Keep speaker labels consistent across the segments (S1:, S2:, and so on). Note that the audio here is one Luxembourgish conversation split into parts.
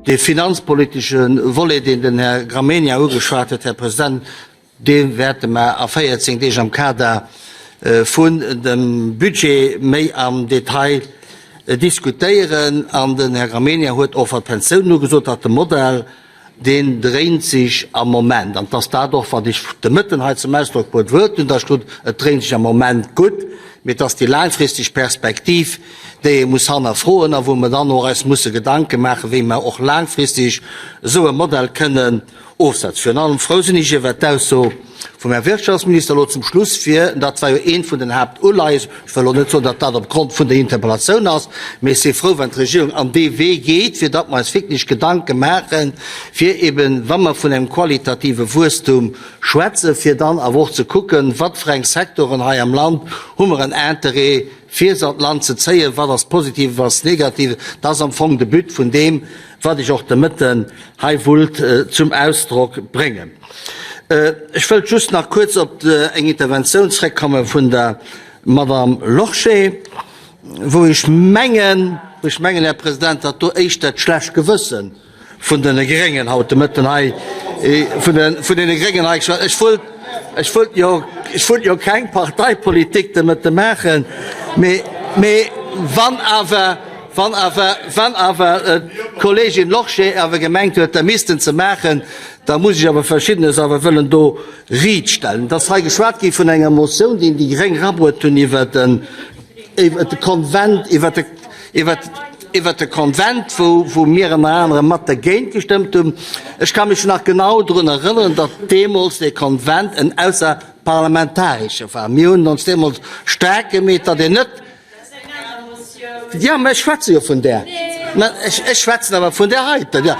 S1: Dee finanzpolitesche Volet, deen den Här Gramegna ugeschwat huet, Här President, dee wäerte mer a 14 Deeg am Kader vun dem Budget méi am Detail diskutéieren. An den Här Gramegna huet och, wat d'Pensiounen ugesot hat, de Modell, Deen dréint sech am Moment, an 't ass dat och, wat ech de Mëtten hei zum Ausdrock bruet huet, hunn, datt ech gesot, et dréint sech am Moment gutt, mee et ass déi laangfristeg Perspektiv, déi ee muss hannerfroen a wou mer dann och eis musse Gedanke maachen, wéi mer och laangfristeg esou e Modell kënnen ofsetzen. Virun allem frou sinn ech iwwert d'Ausso vum Här Wirtschaftsminister elo zum Schluss, fir, dat war jo eent vun den Haaptuleies, ech wëll elo net soen, datt dat opgrond vun der Interpellatioun ass, mee ech si frou, wann d'Regierung an dee Wee geet, fir datt mer eis wierklech Gedanke maachen, fir eben, wa mer vun engem qualitative Wuesstum schwätzen, fir dann awer och ze kucken, wat fir eng Secteuren hei am Land hu mer en Interêt, fir se an d'Land ze zéien, wat ass positiv, wat ass negativ. Dat ass am Fong de But vun deem, wat ech och de Mëtten hei wullt zum Ausdrock bréngen. Ech wëllt just nach kuerz op eng Interventioun zrëckkomme vun der Madame Lorsché, wou ech mengen, wou ech mengen, Här President, datt do éischter d'schlecht Gewësse vun deene Gréngen haut de Mëtten hei, vun de, vun deene Gréngen hei geschwat. Ech wollt, ech wollt jo, ech wollt jo keng Parteipolitik de Mëtte maachen, mee, mee wann awer, Wann awer, wann awer d'Kollegin Lorsché awer gemengt huet, dat missten ze maachen, da muss ech awer Verschiddenes awer wëllen do riitstellen. Et ass hei geschwat gi vun enger Motioun, déi déi Gréng erabruet hunn iwwert den, iwwert de Konvent, iwwert de, iwwert, iwwert de Konvent, wou, wou mir ënner anerem mat dergéint gestëmmt hunn. Ech ka mech nach genau drun erënneren, datt deemools dee Konvent en ausserparlamentaresche war. Mir hunn ons deemools staark gemeet, datt een net, Jo, mä ech schwätze jo vun där. Mä ech, ech schwätzen awer vun där heiten, jo.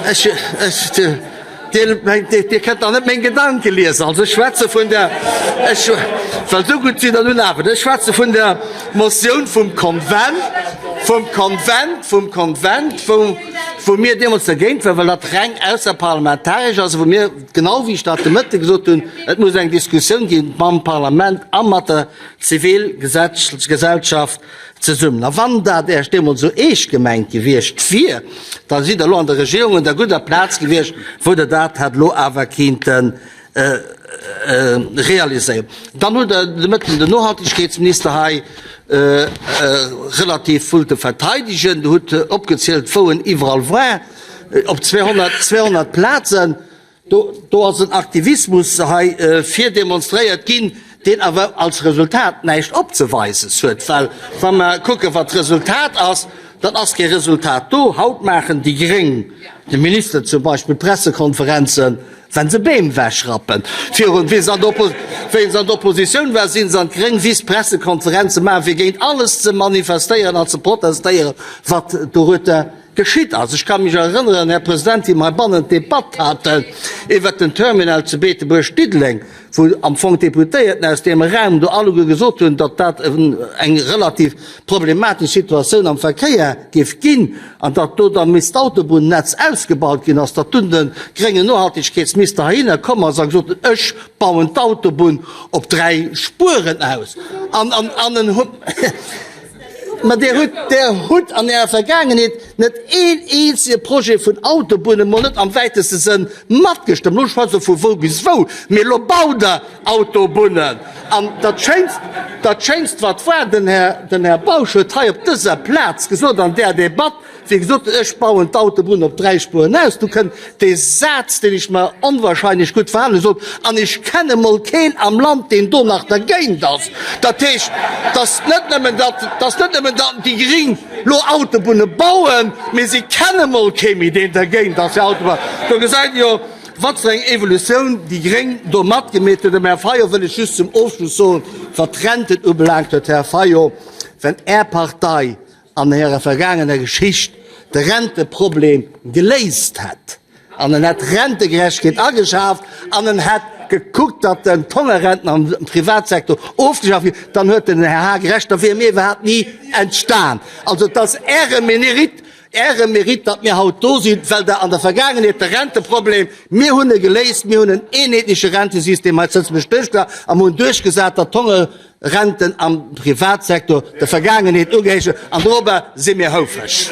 S1: Ech, ech, Dir mengt, Dir, Dir kënnt dach net meng Gedanke liesen. Also ech schwätze vun der, ech, well esou gutt sidd Der nun awer net. Ech schwätze vun der Motioun vum Konvent, vum Konvent, vum Konvent, wou, wou mir deemools dergéint waren, well dat reng ausserparlamentaresch ass a wou mir, genau wéi ech dat de Mëtte gesot hunn, et muss eng Diskussioun gi mam Parlament a mat der Zivilgesellschaft zesummen. A wann dat Äech deemools esou eescht gemengt gewiescht wier, da sidd Der elo an der Regierung un der gudder Plaz gewiescht, wou Der dat hätt elo awer kinnte realiséieren. Dann hutt Der de Mëtten den Nohaltegkeetsminister hei relativ wullte verteidegen. Der hutt opgezielt, wou en iwwerall war, op 200, 200 Plazen. Do, do ass en Aktivismus hei virdemonstréiert ginn, deen awer als Resultat näischt opzeweises huet. Well wa mer kucken, wat d'Resultat ass, dann ass kee Resultat do. Haut maachen déi Gréng, de Minister zum Beispill, Pressekonferenzen, wa se Beem ewechrappen. Virun, wéi se an der Oppo, wéi se an der Oppositioun war, si se an d'gréng Wiss Pressekonferenze maachen, fir géint alles ze manifestéieren an ze protestéieren, wat dorueter Geschitt ass. Ech ka mech erënneren, Här President, wéi mer heibannen d'Debatt haten iwwert den Terminal zu Beetebuerg-Diddeleng, wou am Fong d'Deputéierten aus deem Raum do alleguer gesot hunn, datt dat eng relativ problematesch Situatioun am Verkéier géif ginn an datt do da misst d'Autobunnetz ausgebaut ginn, ass, datt dunn de gréngen Nohaltegkeetsminister heihinner komm ass a gesot huet, Ech bauen d'Autobunn op 3 Spueren aus. An, an, an en huet. Mä Dir hutt, Dir hutt an Ärer Vergaangenheet net een eenzege Projet vun Autobunnen, mol net am wäiteste Sënn, matgestëmmt. Elo schwätzt Der vu wou bis wou, mee elo baut Der Autobunnen. An dat Schéinst, dat Schéinst wat war, den Här, den Här Bausch huet hei op dëser Plaz gesot an där Debatt, Wéi gesot, ech bauen d'Autobunn op 3 Spueren aus. Du kënnt dee Saz, deen ech mer onwahrscheinlech gutt verhalen hunn, sot, an ech kenne mol keen am Land, deen do nach dergéint ass. Dat heescht, dass net nëmmen datt, dass net nëmmen datt déi Gring lo Autobunne bauen, mee si kenne mol kee méi, deen dergéint ass fir Autobahn. Do gesäit ee jo, wat fir eng Evolutioun déi Gréng do matgemeet hunn. Dem Här Fayot wëll ech just zum Ofschluss soen, wat d'Renten ubelaangt huet, Här Fayot, wenn Är Partei an hirer vergaangener Geschicht de Renteproblem geléist hätt an en hätt Rentegerechtegkeet ageschaaft an en hätt gekuckt, datt den d'Hongerrenten am Privatsektor ofgeschaaft ginn, dann huet den Här Haack Recht, da wiere mir iwwerhaapt ni entstan. Also et ass Äre Mérite, Äre Mérite, datt mir haut do sinn, well Der an der Vergaangenheet de Renteproblem, mir hunn e geléist, mir hunn en eenheetleche Rentesystem hei zu Lëtzebuerg duerchgesat a mir hunn duerchgesat, datt d'Honger, Renten am Privatsektor der Vergaangenheet ugehéieren, an dorobber si mir houfreg.